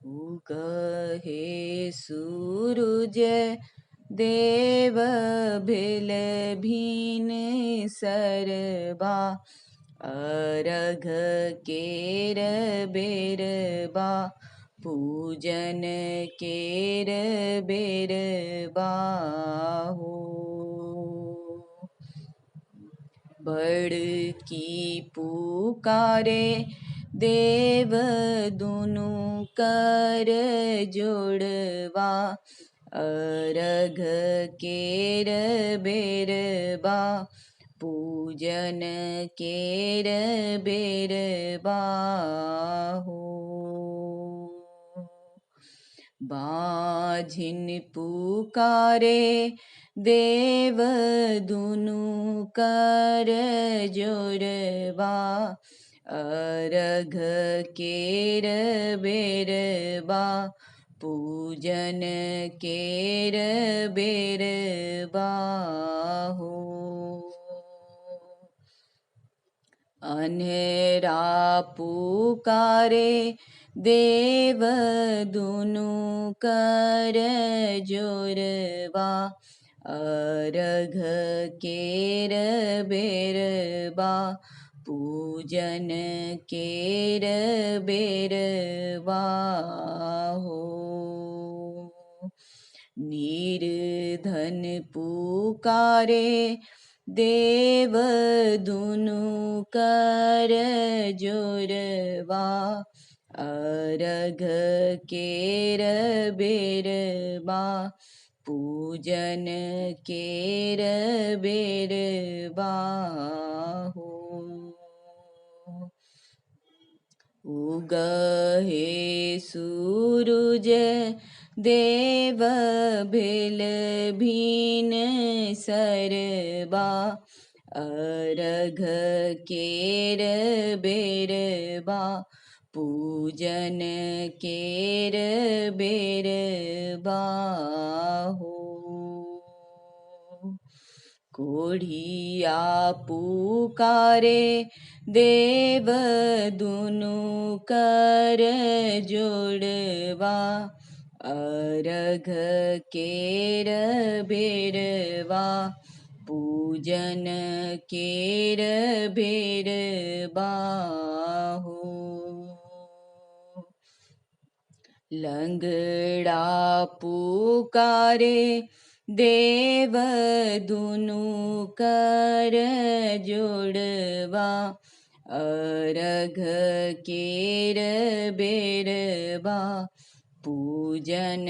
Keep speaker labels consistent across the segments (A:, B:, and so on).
A: उगहे सूरुज देव भेल भीन सरबा, अरघ केर बेरबा, पूजन केर बेरबा हो। बड़की पुकारे देव दुनू कर जोड़वा, अरघ केर बेरबा, पूजन केर बेरबा हो। बाझिन पुकारे देव दुनू कर जोड़वा, अरघ केर बेरबा, पूजन केर बेरबा हो। अन्हेरा पुकारे देव दुनू कर जोड़वा, अरघ केर बेरबा, पूजन केर बेरबा हो। निर्धन पुकारे देव दुनू कर जोड़वा, अरघ केर बेरबा, पूजन केर बेरबा हो। उगहे सूरुज देव भेल भीन सरबा, अरघ केर बेरबा, पूजन केर बेरबा हो। कोढ़िया पुकारे देव दुनू कर जोड़वा, अरघ केर बेरबा, पूजन केर बेरबा हो। लंगड़ा पुकारे देव दुनू कर जोड़वा, अरघ केर बेरबा, पूजन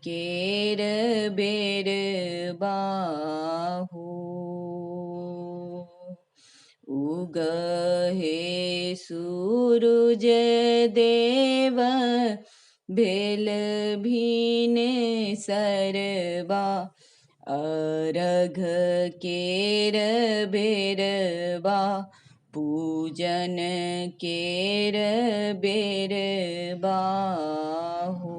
A: केर बेरबा हो। उगहे सूरुज देव भेल भीन सरबा, अरघ केर बेरबा, पूजन केर बेरबा हो।